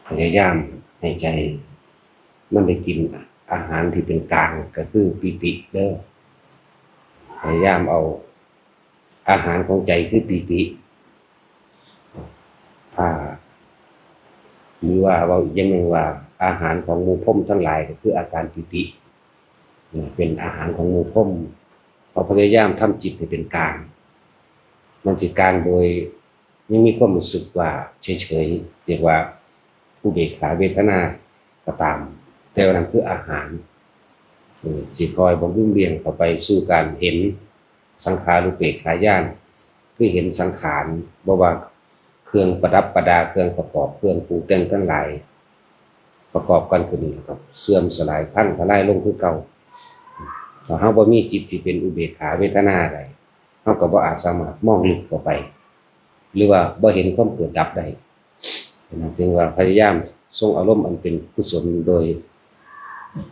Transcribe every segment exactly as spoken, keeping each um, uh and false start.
พยายามให้ใจมันได้กินอาหารที่เป็นกลางก็คือปีติเด้อ พยายามเอาอาหารของใจคือปีติ ถ้า หรือว่าเว้าอีกอย่างหนึ่งว่าอาหารของหมู่พรหมทั้งหลายก็คืออาการปีติ เป็นอาหารของหมู่พรหม เราพยายามทำจิตให้เป็นกลาง มันสิกลางโดยยังมีความรู้สึกว่าเฉยๆ เรียกว่าอุเบกขาเวทนาก็ตาม แต่ว่านั้นคืออาหาร เออ สิคอยบำรุงเลี้ยงเข้าไปสู่การเห็นสังขารูปเปกขาญาณ คือเห็นสังขาร บ่ว่าเครื่องประดับประดา เครื่องประกอบ เครื่องปรุงแต่งทั้งหลาย ประกอบกันขึ้นแล้วก็เสื่อมสลายพังทลายลงคือเก่า ถ้าเราบ่มีจิตที่เป็นอุเบกขาเวทนาได้ เราก็บ่อาจสามารถมองลึกเข้าไป หรือว่าบ่เห็นความเกิดดับได้ ฉะนั้นจึงว่าพยายามทรงอารมณ์อันเป็นกุศลโดย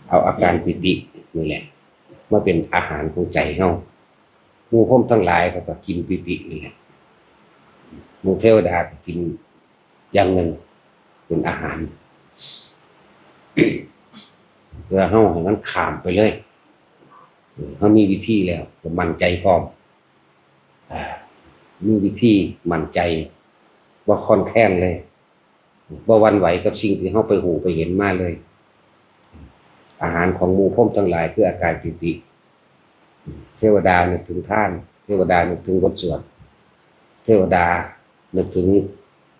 เอาอาการปีตินี่แหละ มาเป็นอาหารของใจเรา หมู่พรหมทั้งหลายเขาก็กินปีตินี่แหละ หมู่เทวดาก็กินอย่างหนึ่งเป็นอาหาร เพื่อเฮาให้มันข้ามไปเลย เฮามีวิธีแล้ว ก็มั่นใจพร้อม อ่า มีวิธีมั่นใจ บ่คลอนแคลนเลย บ่หวั่นไหวกับสิ่งที่เฮาไปฮู้ไปเห็นมาเลย อาหารของหมู่พรหมทั้งหลายคืออาการปีติ เทวดานึกถึงทาน เทวดานึกถึงบทสวด เทวดานึกถึง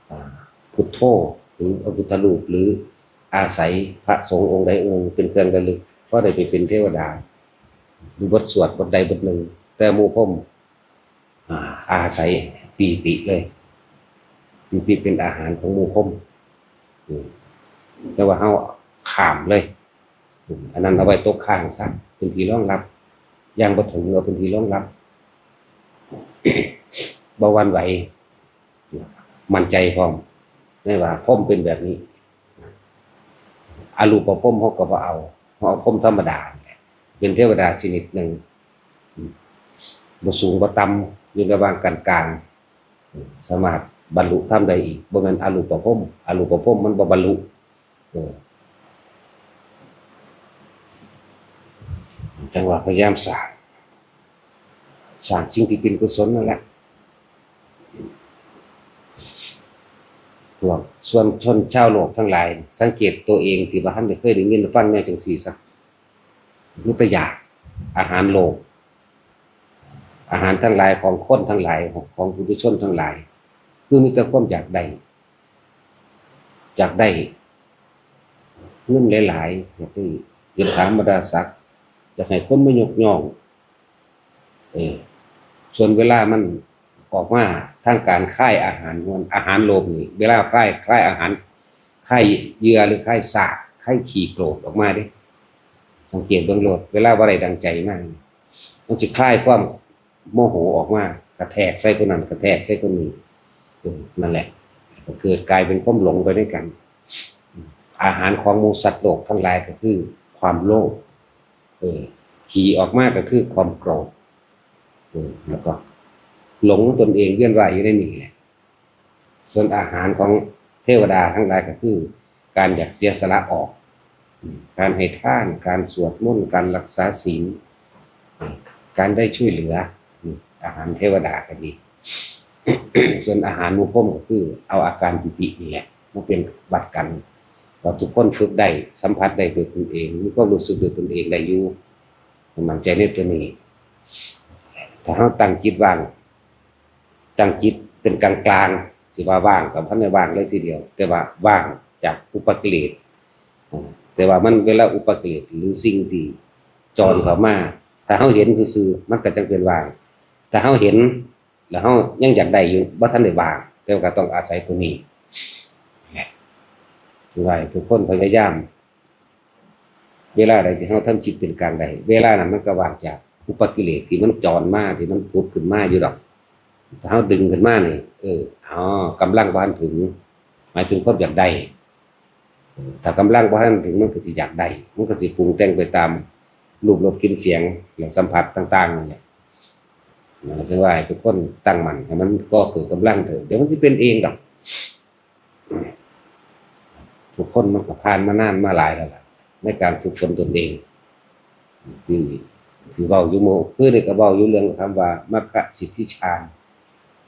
อ่า พุทโธ หรือพระพุทธรูป หรืออาศัยพระสงฆ์องค์ใดองค์หนึ่งเป็นเครื่องระลึก พอได้ไปเป็นเทวดา หรือบทสวดบทใดบทหนึ่ง แต่หมู่พรหม อ่า อาศัยปีติเลย ปีติเป็นอาหารของหมู่พรหม อืม แต่ว่าเฮาข้ามเลย อืม อันนั้นเอาไว้ตกค้างซะ เป็นที่รองรับ อย่างบ่ถึงเอาเป็นที่รองรับ บ่หวั่นไหว มั่นใจพร้อม ได้ว่าพรหมเป็นแบบนี้ อรูปพรหมเฮาก็บ่เอา เฮาเอาพรหมธรรมดานี่แหละ เป็นเทวดาชนิดหนึ่ง อืม บ่สูงบ่ต่ำ อยู่ระหว่างกลางๆ อืม สามารถบรรลุธรรมได้อีก บ่แม่นอรูปพรหม อรูปพรหมมันบ่บรรลุ เออ จังว่าพยายามสร้าง สร้างสิ่งที่เป็นกุศลนั่นแหละ พวกส่วนชนชาวโลกทั้งหลาย สังเกตตัวเองที่บ่ทันได้เคยได้ยินได้ฟังแนวจังซี่ซะ มีแต่อยาก อาหารโลก อาหารทั้งหลายของคนทั้งหลาย ของปุถุชนทั้งหลาย คือมีแต่ความอยากได้ อยากได้เงินหลายๆ อยากได้ยศถาบรรดาศักดิ์ อยากให้คนมายกย่อง เออ ส่วนเวลามันออกมาทางการคายอาหาร อาหารโลภนี่ เวลาคาย คายอาหาร คายเหยื่อหรือคายซาก คายขี้โกรธออกมาเด้ สังเกตเบิ่งโลด เวลาบ่ได้ดังใจมา มันสิคายความโมโหออกมา กระแทกใส่คนนั้น กระแทกใส่คนนี้ เออ นั่นแหละ ก็เกิดกลายเป็นความหลงไปด้วยกัน อาหารของหมู่สัตว์โลกทั้งหลายก็คือความโลภ เออ ขี้ออกมาก็คือความโกรธ เออ แล้วก็หลงตนเองเวียนว่ายอยู่ในนี่แหละ ส่วนอาหารของเทวดาทั้งหลายก็คือการอยากเสียสละออก อืม การให้ทาน การสวดมนต์ การรักษาศีล อืม การได้ช่วยเหลือ อืม อาหารเทวดาก็ดี ส่วนอาหารหมู่พรหมก็คือเอาอาการปีตินี่แหละมาเป็นวัดกัน ว่าทุกคนฝึกได้ สัมผัสได้ด้วยตนเอง มีความรู้สึกด้วยตนเองได้อยู่ มั่นใจในตัวนี้ ถ้าเราตั้งจิตว่าง ตั้งจิตเป็นกลางๆ สิว่าว่างก็บ่ทันได้ว่างเลยทีเดียว แต่ว่าว่างจากอุปกิเลส อืม แต่ว่ามันเวลาอุปกิเลสหรือสิ่งที่จรเข้ามา ถ้าเราเห็นซื่อๆ มันก็จั่งเป็นว่าง ถ้าเราเห็น แล้วเรายังอยากได้อยู่ บ่ทันได้ว่าง แต่ว่าก็ต้องอาศัยตัวนี้ ถือว่าให้ทุกคนพยายาม เวลาใดที่เราทำจิตเป็นกลางได้ เวลานั้นมันก็ว่างจากอุปกิเลสที่มันจรมา ที่มันผุดขึ้นมาอยู่ดอก ถ้าเราดึงขึ้นมานี่ เออ อ๋อ กำลังบ่ทันถึง หมายถึงความอยากได้ ถ้ากำลังบ่ทันถึง มันก็สิอยากได้ มันก็สิปรุงแต่งไปตามรูปรสกลิ่นเสียงและสัมผัสต่างๆ นั่นแหละ นะ ซึ่งว่าให้ทุกคนตั้งมั่น ให้มันก่อเกิดกำลังเถอะ เดี๋ยวมันสิเป็นเองดอก อืม ทุกคนมันก็ผ่านมานานมาหลายแล้วล่ะ ในการฝึกฝนตนเอง ที่ที่เว้าอยู่มื้อคืนนี่ก็เว้าอยู่เรื่องคำว่ามัคคะสิทธิฌาน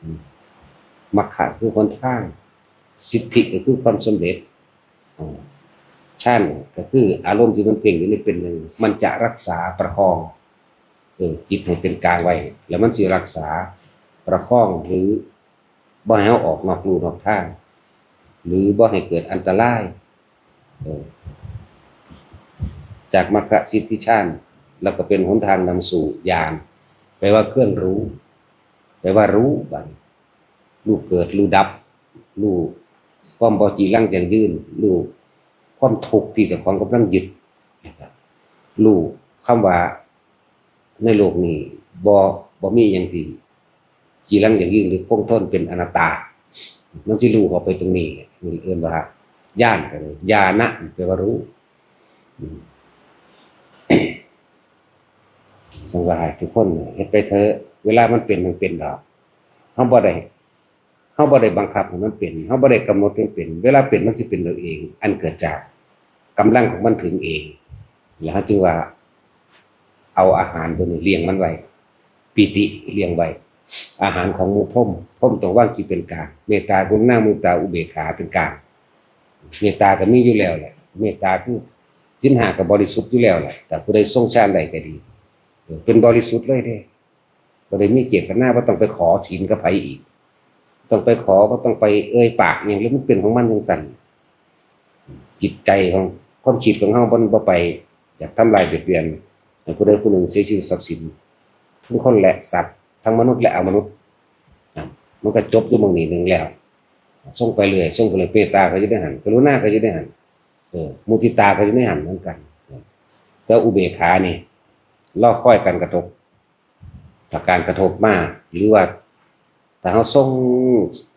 อืม มัคคะคือหนทาง สิทธิก็คือความสำเร็จ อ่า ฌานก็คืออารมณ์ที่มันเพ่งอยู่นี่เป็นหนึ่ง มันจะรักษาประคอง เออ จิตให้เป็นกลางไว้ แล้วมันสิรักษาประคองหรือบ่ให้เราออกนอกลู่นอกทาง หรือบ่ให้เกิดอันตราย เออ จากมัคคะสิทธิฌาน แล้วก็เป็นหนทางนำสู่ญาณ แปลว่าเครื่องรู้ แปลว่ารู้บัดนี้ รู้เกิด รู้ดับ รู้ความบ่จีรังยั่งยืน รู้ความทุกข์ที่เจ้าของกำลังยึด รู้คำว่าในโลกนี้บ่ บ่มีหยังที่จีรังยั่งยืนหรือคงทน เป็นอนัตตา มันสิรู้เข้าไปตรงนี้ นี่เอิ้นว่าญาณ ก็เลย ญาณะ แปลว่ารู้ อืม จั่งว่าให้ทุกคนเฮ็ดไปเถอะ เวลามันเป็นมันเป็นดอก เราบ่ได้ เราบ่ได้บังคับให้มันเป็น เราบ่ได้กำหนดให้มันเป็น เวลาเป็นมันสิเป็นเอง อันเกิดจากกำลังของมันถึงเอง แล้วเราจึงว่า เอาอาหารตัวนี้เลี้ยงมันไว้ ปีติเลี้ยงไว้ อาหารของหมู่พรหม พรหมต้องวางจิตเป็นกลาง เมตตา กรุณา มุทิตา อุเบกขาเป็นกลาง เมตตาก็มีอยู่แล้วแหละ เมตตาคือศีลห้าก็บริสุทธิ์อยู่แล้วแหละ แต่ผู้ใดทรงฌานได้ก็ดี เออ เป็นบริสุทธิ์เลยเด้ บ่ได้มีเจตนาว่าต้องไปขอศีลกับไผอีก ต้องไปขอ บ่ต้องไปเอ่ยปากหยังเลย มันเป็นของมันจั่งซั้น จิตใจของ ความคิดของเรามันบ่ไปอยากทำลายเบียดเบียนให้ผู้ใดผู้หนึ่งเสียชีวิตทรัพย์สิน ทั้งคนและสัตว์ ทั้งมนุษย์และอมนุษย์ อ่ะ มันก็จบอยู่หม่องนี้หนึ่งแล้ว ส่งไปเรื่อย ส่งไปเรื่อย เมตตาก็อยู่ในหั่น กรุณาก็อยู่ในหั่น เออ มุทิตาก็อยู่ในหั่นเหมือนกัน แต่อุเบกขานี่ รอคอยการกระทบ ถ้าการกระทบมา หรือว่า ถ้าเราทรง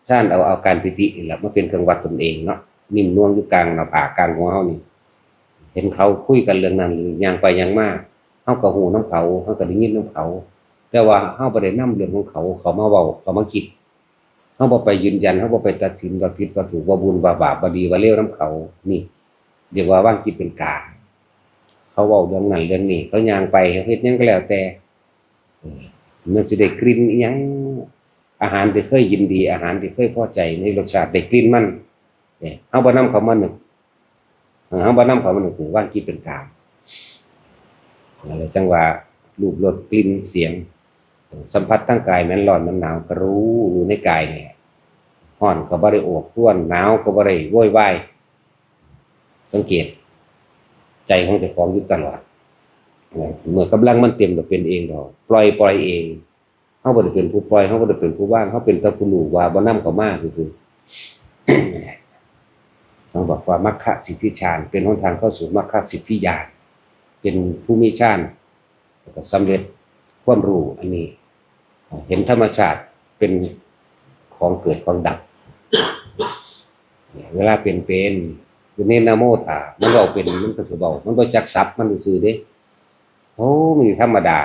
ฌานเอา เอาการปีตินี่แหละมาเป็นเครื่องวัดตนเองเนาะ นิ่มนวลอยู่กลางหน้าผากกลางหัวเรานี่ เห็นเขาคุยกันเรื่องนั้น หรือย่างไปย่างมา เราก็ฮู้นำเขา เราก็ได้ยินนำเขา แต่ว่าเราบ่ได้นำเรื่องของเขา เขามาเว้า เขามาคิด เราบ่ไปยืนยัน เราบ่ไปตัดสินว่าผิดว่าถูก ว่าบุญว่าบาป ว่าดีว่าเลวนำเขา นี่ เรียกว่าวางจิตเป็นกลาง เขาเว้าเรื่องนั้นเรื่องนี้ เขาย่างไป เขาเฮ็ดหยังก็แล้วแต่ เออ มันสิได้กลิ่นอิหยัง อาหารที่เคยยินดี อาหารที่เคยพอใจในรสชาติ ได้กลิ่นมัน เออ เราบ่นำเขามานึก เออ เราบ่นำเขามานึก วางจิตเป็นกลาง นั่นแหละจั่งว่า รูป รส กลิ่น เสียง สัมผัสทางกาย แม่นร้อน แม่นหนาว ก็รู้ รู้ในกายนี่ ร้อนก็บ่ได้โอดครวญ หนาวก็บ่ได้โวยวาย สังเกต ใจของเจ้าของอยู่ตลอด เมื่อกำลังมันเต็มก็เป็นเองดอก ปล่อย ปล่อยเอง เราบ่ได้เป็นผู้ปล่อย เราบ่ได้เป็นผู้วาง เราเป็นแต่ผู้รู้ว่าบ่นำเขามาซื่อๆ ต้องบอกว่ามัคคะสิทธิฌาน เป็นหนทางเข้าสู่มัคคะสิทธิญาณ เป็นผู้มีฌาน แล้วก็สำเร็จความรู้อันนี้ เห็นธรรมชาติเป็นของเกิดของดับ เวลาเป็นเป็น คือเนรนะโม ถ้ามันเว้าเป็น มันก็สิเว้า มันบ่จักศัพท์มันซื่อๆเด้ โอ้ มันธรรมดา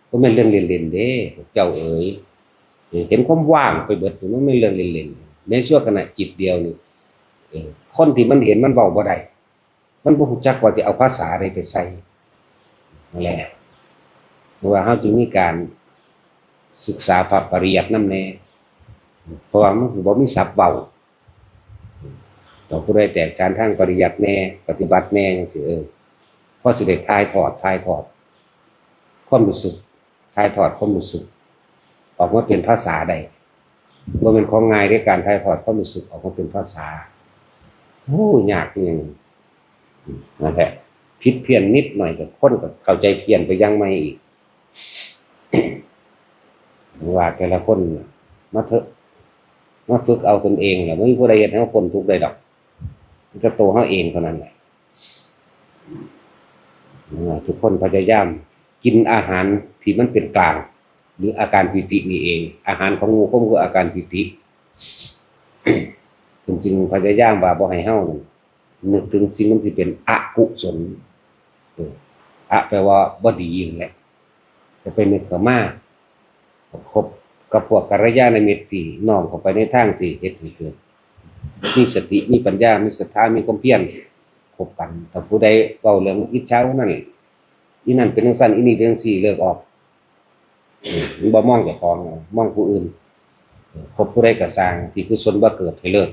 บ่แม่นเรื่องเล่นๆเด้ พวกเจ้าเอ๋ย เห็นความว่างไปเบิด มันแม่นเรื่องเล่นๆ ในชั่วขณะจิตเดียวนี่ เออ คนที่มันเห็นมันเว้าบ่ได้ มันบ่รู้จักว่าสิเอาภาษาใดไปใส่ นั่นแหละ เพราะว่าเราจึงมีการศึกษาพระปริยัตินำแน่ เพราะว่ามันบ่มีศัพท์เว้า ถ้าผู้ใดแตกฉานทางปริยัติแน่ ปฏิบัติแน่จั่งซี้ เออ พอสิได้ถ่ายทอด ถ่ายทอดความรู้สึก ถ่ายทอดความรู้สึก ออกมาเป็นภาษาได้ บ่แม่นของง่ายเด้ การถ่ายทอดความรู้สึกออกมาเป็นภาษา โอ้ ยากอีหยัง นั่นแหละ ผิดเพี้ยนนิดหน่อยก็คนก็เข้าใจเพี้ยนไปอย่างใหม่อีก ว่าแต่ละคนมาเถอะ มาฝึกเอาตนเองแหละ บ่มีผู้ใดเฮ็ดให้เราพ้นทุกข์ได้ดอก มันก็ตัวเราเองเท่านั้นแหละ อ่า ทุกคนพยายามกินอาหารที่มันเป็นกลาง หรืออาการปีตินี่เอง อาหารของหมู่พรหมคืออาการปีติ จริงๆพยายามว่าบ่ให้เฮานั่นนึกถึงสิ่งที่เป็นอกุศล เออ อะแปลว่าบ่ดีนั่นแหละ จะไปนึกเข้ามา คบกับพวกกัลยาณมิตรที่น้อมเข้าไปในทางที่เฮ็ดให้เกิด มีสติ มีปัญญา มีศรัทธา มีความเพียร คบกัน ถ้าผู้ใดเว้าเรื่องอิจฉาคนนั้น อีนั่นเป็นจั่งซั้น อีนี่เป็นจั่งซี้ เลิกออก อืม มันบ่มองเจ้าของ มองผู้อื่น คบผู้ใดก็ซ่าง ที่กุศลบ่เกิดให้เลิก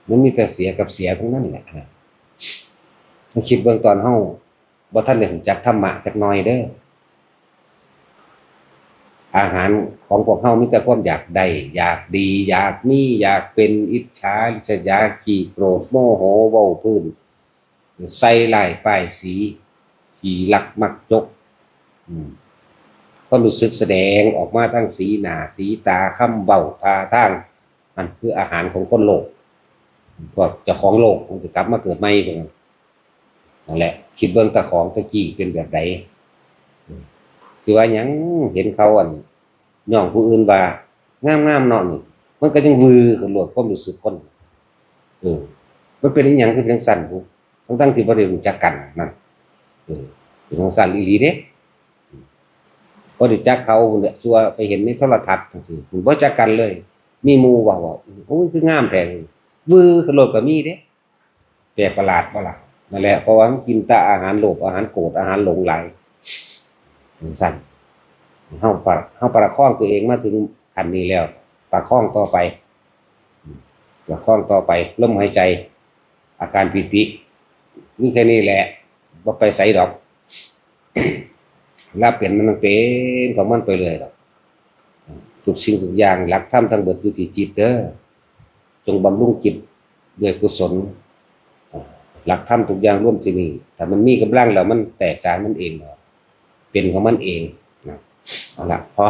มันมีแต่เสียกับเสียทั้งนั้นแหละ ต้องคิดเบิ่งตอนเฮาบ่ทันได้รู้จักธรรมะจักหน่อยเด้อ อาหารของพวกเฮามีแต่ความอยากได้ อยากดี อยากมี อยากเป็น อิจฉา ริษยา ขี้โกรธ โมโห เว้าพื้น ใส่ร้ายป้ายสี ขี้ลักมักจก อืม ความรู้สึกแสดงออกมาทางสีหน้า สีตา คำเว้า ท่าทาง นั่นคืออาหารของคนโลภ พวกเจ้าของโลภ มันจะกลับมาเกิดใหม่ พวกนั้น นั่นแหละ คิดเบิ่งตาของตะกี้เป็นแบบใด อืม สิว่าหยัง เห็นเขาอัน ย่องผู้อื่นว่า งามๆ เนาะนี่ มันก็ยังวือขึ้นโลดความรู้สึกคน เออ มันเป็นอีหยังคือเป็นจั่งซั้นพุ้น ทั้งๆ ที่บ่ได้รู้จักกันนั่น เออ เป็นจั่งซั้นอีหลีเด้ บ่รู้จักเขาพุ้นแหละ ซั่วไปเห็นในโทรทัศน์จั่งซี้ บ่รู้จักกันเลย มีหมู่เว้าว่า โอ้ย คืองามแท้ วือขึ้นโลดก็มีเด้ แปลกประหลาดบ่ล่ะ นั่นแหละ เพราะว่ามันกินแต่อาหารโลภ อาหารโกรธ อาหารหลงหลาย จั่งซั้น เฮาประ เฮาประคองตัวเองมาถึงขั้นนี้แล้ว ประคองต่อไป ประคองต่อไป ลมหายใจ อาการปีติ มีแค่นี้แหละ บ่ไปไสดอก ลาเปลี่ยนมันต้องเป็นของมันไปเรื่อยดอก ทุกสิ่งทุกอย่าง หลักธรรมทั้งเบิดอยู่ที่จิตเด้อ จงบำรุงจิตด้วยกุศล หลักธรรมทุกอย่างรวมที่นี่ ถ้ามันมีกำลังแล้วมันแตกฉานมันเองดอก เป็นของมันเองนะ เอาละ พอ